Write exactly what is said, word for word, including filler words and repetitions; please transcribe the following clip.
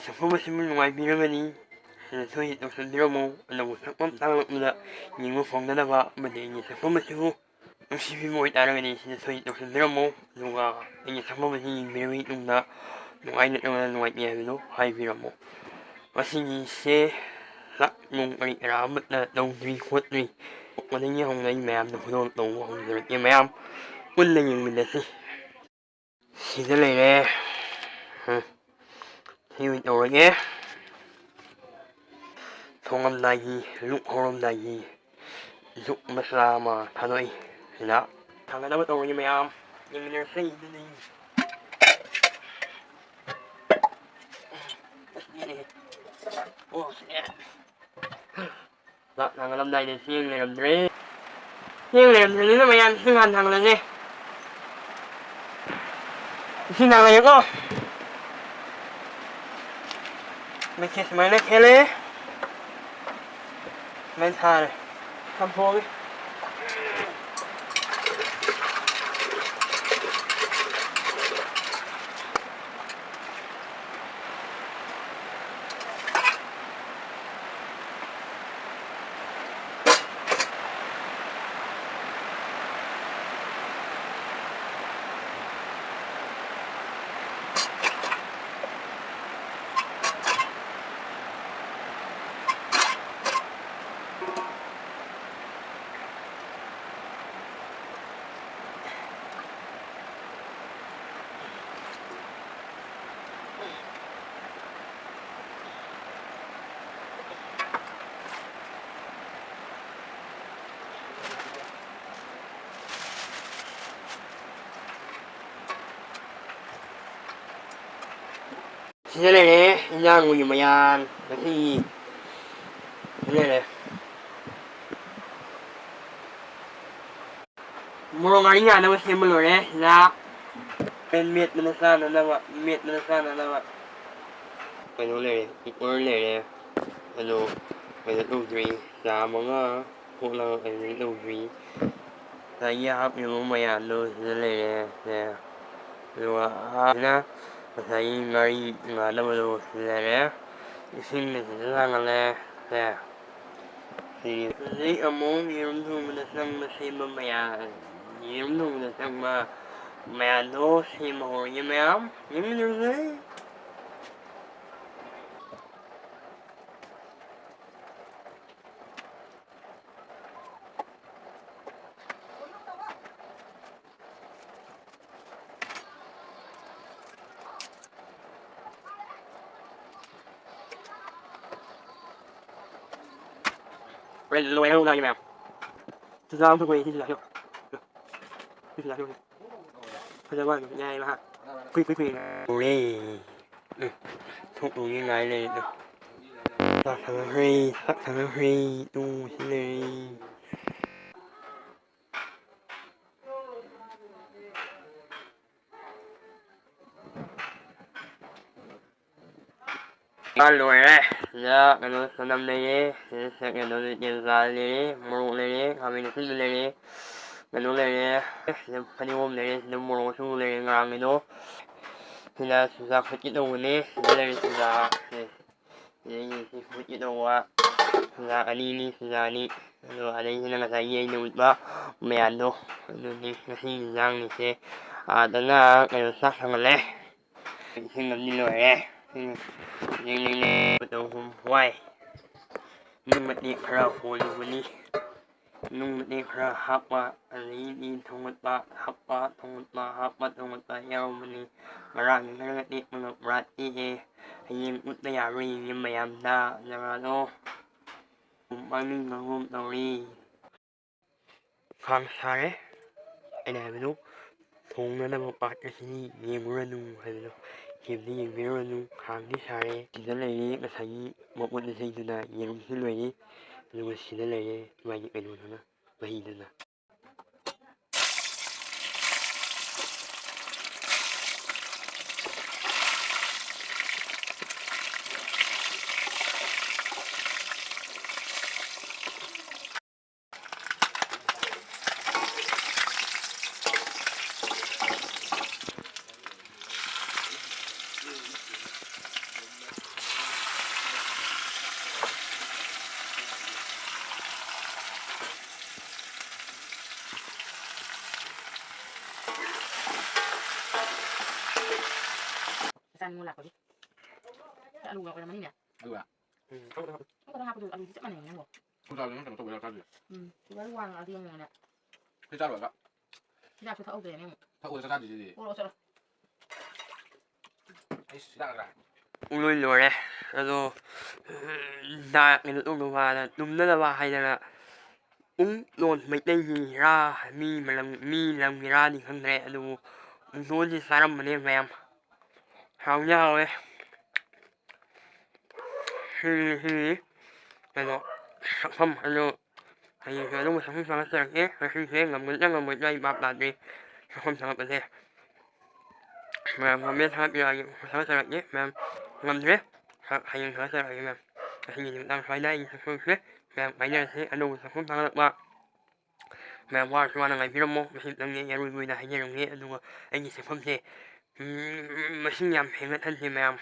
ꯁꯛꯐꯝ ꯑꯁꯤꯕꯨ ꯅꯨꯡꯉꯥꯏꯕꯤꯔꯒꯗꯤ ꯁꯤꯗ ꯁꯣꯏ ꯇꯧꯁꯟꯕꯤꯔꯝꯃꯨ꯫ ꯑꯅꯧꯕ ꯁꯛꯐꯝ ꯊꯥꯒꯠꯂꯛꯄꯗ ꯌꯦꯡꯕ ꯐꯪꯅꯅꯕ ꯑꯃꯗꯤ ꯑꯩꯒꯤ ꯁꯛꯐꯝ ꯑꯁꯤꯕꯨ ꯅꯨꯡꯁꯤꯕꯤꯕ ꯑꯣꯏꯇꯥꯔꯒꯗꯤ ꯁꯤꯗ ꯁꯣꯏ ꯇꯧꯁꯟꯕꯤꯔꯝꯃꯨ꯫ ꯑꯗꯨꯒ ꯑꯩꯒꯤ ꯁꯛꯐꯝ ꯑꯁꯤ ꯌꯦꯡꯕꯤꯔꯕ ꯃꯇꯨꯡꯗ ꯅꯨꯡꯉꯥꯏ ꯅꯠꯇ꯭ꯔꯒꯅ ꯅꯨꯡꯉꯥꯏꯇꯦ ꯍꯥꯏꯕꯗꯨ ꯍꯥꯏꯕꯤꯔꯝꯃꯨ꯫ ꯃꯁꯤꯒꯤꯁꯦ ꯂꯥꯛ ꯅꯨꯡ ꯀꯔꯤ ꯀꯔꯥ ꯑꯃꯠꯇ ꯇꯧꯗ꯭ꯔꯤ ꯈꯣꯠꯇ꯭ꯔꯤ꯫ ꯄꯣꯛꯄꯗꯒꯤ ꯍꯧꯅ ꯑꯩ ꯃꯌꯥꯝꯗ ꯈꯨꯗꯣꯜ ꯇꯧꯕ ꯍꯧꯖꯔꯛꯀꯦ꯫ ꯃꯌꯥꯝ ꯄꯨꯟꯅ ꯌꯦꯡꯃꯤꯟꯅꯁꯤ꯫ ꯁꯤꯗ ꯂꯩꯔꯦ꯫ ꯎꯝ꯫ ꯁꯤ ꯑꯣꯏꯅ ꯇꯧꯔꯒꯦ꯫ ꯊꯣꯡꯉꯝꯗꯥꯏꯒꯤ, ꯂꯨꯛ ꯍꯧꯔꯝꯗꯥꯏꯒꯤ ꯖꯨꯛ ꯃꯆꯥ ꯑꯃ ꯊꯥꯗꯣꯛꯏ꯫ ꯁꯤꯗ ꯊꯥꯡꯒꯠꯅꯕ ꯇꯧꯔꯒꯦ ꯃꯌꯥꯝ꯫ ꯌꯦꯡꯃꯤꯟꯅꯔꯁꯦ꯫ ꯑꯗꯨꯅꯤ꯫ ꯑꯣ, ꯁꯦ꯫ ꯆꯥꯛ ꯊꯥꯡꯒꯠꯂꯝꯗꯥꯏꯗ ꯆꯦꯡ ꯂꯩꯔꯝꯗ꯭ꯔꯦ꯫ ꯆꯦꯡ ꯂꯩꯔꯝꯗ꯭ꯔꯕꯅꯤꯅ ꯃꯌꯥꯝ ꯏꯁꯤꯡ ꯍꯥꯟꯅ ꯊꯥꯡꯒꯠꯂꯁꯦ꯫ ꯏꯁꯤꯡ ꯊꯥꯡꯒꯠꯂꯦꯀꯣ꯫ ꯃꯩꯁꯦ ꯁꯨꯃꯥꯏꯅ ꯈꯦꯠꯂꯦ꯫ ꯁꯨꯃꯥꯏꯅ ꯊꯥꯔꯦ꯫ ꯆꯥꯝꯊꯣꯛꯑꯒꯦ꯫ ꯁꯤꯗ ꯂꯩꯔꯦ ꯏꯟꯖꯥꯡꯒꯤ ꯃꯌꯥꯟ ꯉꯁꯤꯒꯤ꯫ ꯁꯤꯗ ꯂꯩꯔꯦ꯫ ꯃꯣꯔꯣꯛ ꯉꯥꯔꯤ ꯉꯥꯟꯅꯕ ꯁꯦꯝꯕ ꯂꯣꯏꯔꯦ꯫ ꯁꯤꯗ ꯍꯣꯔꯦꯟ ꯃꯦꯠꯄꯗ ꯆꯥꯅꯅꯕ, ꯃꯦꯠꯄꯗ ꯆꯥꯅꯅꯕ꯫ ꯀꯩꯅꯣ ꯂꯩꯔꯦ, ꯀꯨꯀꯔ ꯂꯩꯔꯦ꯫ ꯑꯗꯣ ꯀꯩꯅꯣ ꯇꯧꯗ꯭ꯔꯤ, ꯆꯥ ꯃꯉꯥ ꯊꯣꯛꯂꯒ ꯀꯩꯅꯣ ꯇꯧꯗ꯭ꯔꯤ꯫ ꯉꯁꯥꯏꯒꯤ ꯍꯥꯞꯄꯤꯕ ꯃꯌꯥꯟꯗꯣ ꯁꯤꯗ ꯂꯩꯔꯦ꯫ ꯁꯦ꯫ ꯑꯗꯨꯒ ꯑꯥ ꯉꯁꯥꯏꯒꯤ ꯉꯥꯔꯤ ꯉꯥꯟꯅꯕꯗꯣ ꯁꯤ ꯂꯩꯔꯦ꯫ ꯏꯁꯤꯡꯅ ꯁꯤꯗ ꯊꯥꯡꯒꯠꯂꯦ꯫ ꯁꯦ꯫ ꯁꯤ ꯍꯧꯖꯤꯛ ꯑꯃꯨꯛ ꯌꯦꯔꯨꯝ ꯊꯣꯡꯕꯗ ꯆꯪꯕ ꯁꯦꯝꯕ ꯃꯌꯥꯝ, ꯌꯦꯔꯨꯝ ꯊꯣꯡꯕꯗ ꯆꯪꯕ ꯃꯌꯥꯝꯗꯣ ꯁꯦꯝꯕ ꯍꯧꯔꯒꯦ ꯃꯌꯥꯝ꯫ ꯌꯦꯡꯃꯤꯟꯅꯔꯨꯁꯦ꯫ ꯍꯣꯔꯦꯟ ꯂꯣꯏꯔ ꯎꯅꯔꯒꯦ ꯃꯌꯥꯝ꯫ ꯆꯨꯖꯥꯛ ꯑꯃ ꯊꯣꯛꯄꯅꯤ, ꯁꯤ ꯆꯨꯖꯥꯛꯁꯨ꯫ ꯁꯤ ꯆꯨꯖꯥꯛꯁꯨ꯫ ꯐꯖꯕ ꯑꯗꯨꯝ ꯌꯥꯏꯌꯦꯕ, ꯍꯥ? ꯀꯨꯏ, ꯀꯨꯏ, ꯀꯨꯏ꯫ ꯎꯔꯦ꯫ ꯎꯝ꯫ ꯊꯣꯛꯂꯨꯒꯦ ꯉꯥꯏ ꯂꯩꯔꯦ꯫ ꯆꯥꯛ ꯊꯥꯡꯒꯠꯈ꯭ꯔꯦ, ꯆꯥꯛ ꯊꯥꯡꯒꯠꯈ꯭ꯔꯦ꯫ ꯇꯨ ꯁꯤ ꯂꯩꯔꯦ꯫ ꯉꯥ ꯂꯣꯏꯔꯦ꯫ ꯁꯤꯗ ꯀꯩꯅꯣ ꯆꯅꯝ ꯂꯩꯔꯦ, ꯁꯤꯗ ꯀꯩꯅꯣ ꯇꯦꯖꯄꯇꯥ ꯂꯩꯔꯦ, ꯃꯣꯔꯣꯛ ꯂꯩꯔꯦ, ꯈꯥꯃꯦꯟ ꯑꯁꯤꯟꯕ ꯂꯩꯔꯦ, ꯀꯩꯅꯣ ꯂꯩꯔꯦ, ꯁꯤꯗ ꯐꯗꯤꯒꯣꯝ ꯂꯩꯔꯦ, ꯁꯤꯗ ꯃꯣꯔꯣꯛ ꯑꯁꯨꯕ ꯂꯩꯔꯦ ꯉꯔꯥꯡꯒꯤꯗꯣ꯫ ꯁꯤꯗ ꯆꯨꯖꯥꯛ ꯐꯨꯠꯀꯦ ꯇꯧꯕꯅꯦ, ꯁꯤꯗ ꯂꯩꯔꯦ ꯆꯨꯖꯥꯛ꯫ ꯁꯤꯗꯒꯤ ꯁꯤ ꯐꯨꯠꯀꯦ ꯇꯧꯕ ꯆꯨꯖꯥꯛ ꯑꯅꯤꯅꯤ, ꯆꯨꯖꯥꯛ ꯑꯅꯤ꯫ ꯑꯗꯣ ꯑꯗꯩꯁꯤꯅ ꯉꯁꯥꯏꯒꯤ ꯑꯩꯅ ꯎꯠꯄ ꯃꯌꯥꯝꯗꯣ, ꯑꯗꯨꯅꯤ ꯉꯁꯤ ꯏꯟꯖꯥꯡꯅꯤꯁꯦ꯫ ꯑꯥꯗꯅ ꯀꯩꯅꯣ ꯆꯥꯛ ꯊꯥꯡꯒꯠꯂꯦ꯫ ꯏꯁꯤꯡ ꯑꯃꯗꯤ ꯂꯣꯏꯔꯦ꯫ ꯎꯝ꯫ ꯌꯦꯡꯅꯤꯡꯉꯦ꯫ ꯇꯧꯐꯝ ꯋꯥꯏ꯫ ꯅꯨꯡ ꯃꯇꯦꯛ ꯈꯔ ꯍꯣꯜꯂꯨꯕꯅꯤ꯫ ꯅꯨꯡ ꯃꯇꯦꯛ ꯈꯔ ꯍꯥꯞꯄ, ꯑꯗꯒꯤꯗꯤ ꯊꯣꯡꯒꯠꯄ, ꯍꯥꯞꯄ, ꯊꯣꯡꯒꯠꯄ, ꯍꯥꯞꯄ, ꯊꯣꯡꯒꯠꯄ ꯌꯥꯎꯕꯅꯤ꯫ ꯉꯔꯥꯡꯗꯤ ꯈꯔ ꯇꯦꯛꯄꯅ ꯄꯨꯔꯥ ꯇꯦꯛꯑꯦ꯫ ꯍꯌꯦꯡ ꯎꯠꯄ ꯌꯥꯕ꯭ꯔꯥ ꯌꯦꯡꯒꯦ ꯃꯌꯥꯝꯗ꯫ ꯖꯒꯥꯗꯣ ꯃꯃꯤꯡ ꯈꯪꯒꯨꯝ ꯇꯧꯔꯤ꯫ ꯈꯥꯡ ꯁꯥꯔꯦ꯫ ꯑꯩꯅ ꯍꯥꯏꯕꯗꯨ ꯊꯣꯡꯅꯅꯕ ꯄꯥꯠ ꯑꯁꯤꯅꯤ ꯌꯦꯡꯉꯨꯔꯅꯨ ꯍꯥꯏꯕꯗꯣ꯫ ꯌꯦꯡꯗꯤ ꯌꯦꯡꯕꯤꯔꯨꯔꯅꯨ꯫ ꯈꯥꯡꯗꯤ ꯁꯥꯔꯦ꯫ ꯁꯤꯗ ꯂꯩꯔꯦ ꯉꯁꯥꯏꯒꯤ ꯃꯄꯣꯠ ꯃꯆꯩꯗꯨꯅ ꯌꯦꯔꯨꯝꯁꯨ ꯂꯣꯏꯔꯦ꯫ ꯑꯗꯨꯒ ꯁꯤꯗ ꯂꯩꯔꯦ ꯃꯥꯒꯤ ꯀꯩꯅꯣꯗꯨꯅ, ꯃꯍꯤꯗꯨꯅ꯫ ꯅꯪꯉꯣꯟ ꯂꯥꯛꯄꯒꯤ꯫ ꯑꯂꯨꯒ ꯑꯣꯏꯔꯝꯃꯅꯤꯅꯦ꯫ ꯑꯗꯨꯒ ꯎꯝ꯫ ꯑꯃꯈꯛꯇꯪ ꯍꯥꯞꯄꯗꯣ ꯑꯂꯨꯗꯤ ꯆꯞ ꯃꯥꯟꯅꯩꯅꯦ ꯅꯪꯕꯣ꯫ ꯁꯨꯝ ꯆꯥꯕꯗꯤ ꯅꯪ ꯀꯩꯅꯣ ꯇꯧꯕ ꯌꯥꯎꯔ ꯆꯥꯗꯣꯏꯅꯦ꯫ ꯎꯝ, sugar ꯋꯥꯡꯉꯛꯑꯗꯤ ꯌꯦꯡꯉꯣꯅꯦ꯫ ꯁꯤ ꯆꯥꯔꯨꯔꯒ ꯍꯤꯗꯥꯛꯁꯨ ꯊꯛꯍꯧꯗ꯭ꯔꯦꯅꯦ ꯑꯃꯨꯛ꯫ ꯊꯛꯎꯔ ꯆꯥꯛ ꯆꯥꯗ꯭ꯔꯤꯁꯤꯗꯤ꯫ ꯄꯣꯔꯛꯑꯣ ꯆꯠꯂꯣ꯫ ꯑꯩꯁ ꯍꯤꯗꯥꯛ ꯂꯥꯛꯈ꯭ꯔꯦ꯫ ꯄꯨꯡ ꯂꯣꯏ ꯂꯣꯏꯔꯦ꯫ ꯑꯗꯣ, ꯗꯥꯛ ꯀꯩꯅꯣ ꯇꯧꯅꯕ, ꯇꯨꯝꯅꯅꯕ ꯍꯥꯏꯗꯅ ꯄꯨꯡ ꯂꯣꯟ ꯃꯩꯇꯩꯒꯤꯔꯥ, ꯃꯤ ꯃꯂꯝ-, ꯃꯤ ꯂꯝꯒꯤꯔꯥꯗꯤ ꯈꯪꯗ꯭ꯔꯦ, ꯑꯗꯨꯕꯨ ꯄꯨꯡꯗꯣꯟꯁꯤ ꯆꯥꯔꯝꯕꯅꯦ ꯃꯌꯥꯝ꯫ ꯍꯥꯎꯗꯤ ꯍꯥꯎꯋꯦ꯫ ꯁꯤꯒꯤ, ꯁꯤꯒꯤ ꯀꯩꯅꯣ, ꯁꯛꯐꯝ ꯑꯗꯨ ꯍꯌꯦꯡꯁꯨ ꯑꯗꯨꯝ ꯃꯊꯪ ꯊꯥꯒꯠꯆꯔꯛꯀꯦ꯫ ꯉꯁꯤꯁꯦ ꯉꯝꯒꯗ꯭ꯔꯥ ꯉꯝꯃꯣꯏꯗ꯭ꯔꯥ ꯑꯩ ꯚꯥꯞ ꯇꯥꯗ꯭ꯔꯤ꯫ ꯁꯛꯐꯝ ꯊꯥꯒꯠꯄꯁꯦ꯫ ꯃꯌꯥꯝ ꯉꯝꯃꯦ ꯊꯥꯒꯠꯄꯤꯔꯛꯑꯒꯦ꯫ ꯊꯥꯒꯠꯆꯔꯛꯀꯦ꯫ ꯃꯌꯥꯝ ꯉꯝꯗ꯭ꯔꯦ꯫ ꯍ-, ꯍꯌꯦꯡ ꯊꯥꯒꯠꯆꯔꯛꯑꯒꯦ ꯃꯌꯥꯝ꯫ ꯉꯁꯤꯒꯤꯗꯤ ꯃꯇꯥꯡ ꯁ꯭ꯋꯥꯏꯗ ꯑꯩꯒꯤ ꯁꯛꯐꯝꯁꯦ꯫ ꯃꯌꯥꯝ ꯄꯥꯏꯖꯔꯁꯦ꯫ ꯑꯅꯧꯕ ꯁꯛꯐꯝ ꯊꯥꯒꯠꯂꯛꯄ꯫ ꯃꯌꯥꯝ ꯋꯥꯔꯁꯨ ꯋꯥꯅ ꯉꯥꯏꯕꯤꯔꯝꯃꯣ꯫ ꯉꯁꯤꯇꯪꯗꯤ ꯑꯔꯣꯏꯕ ꯑꯣꯏꯅ ꯍꯥꯏꯖꯔꯝꯒꯦ꯫ ꯑꯗꯨꯒ ꯑꯩꯒꯤ ꯁꯛꯐꯝꯁꯦ, ꯎꯝ, ꯃꯁꯤꯡ ꯌꯥꯝ ꯍꯦꯟꯒꯠꯍꯟꯁꯦ ꯃꯌꯥꯝ꯫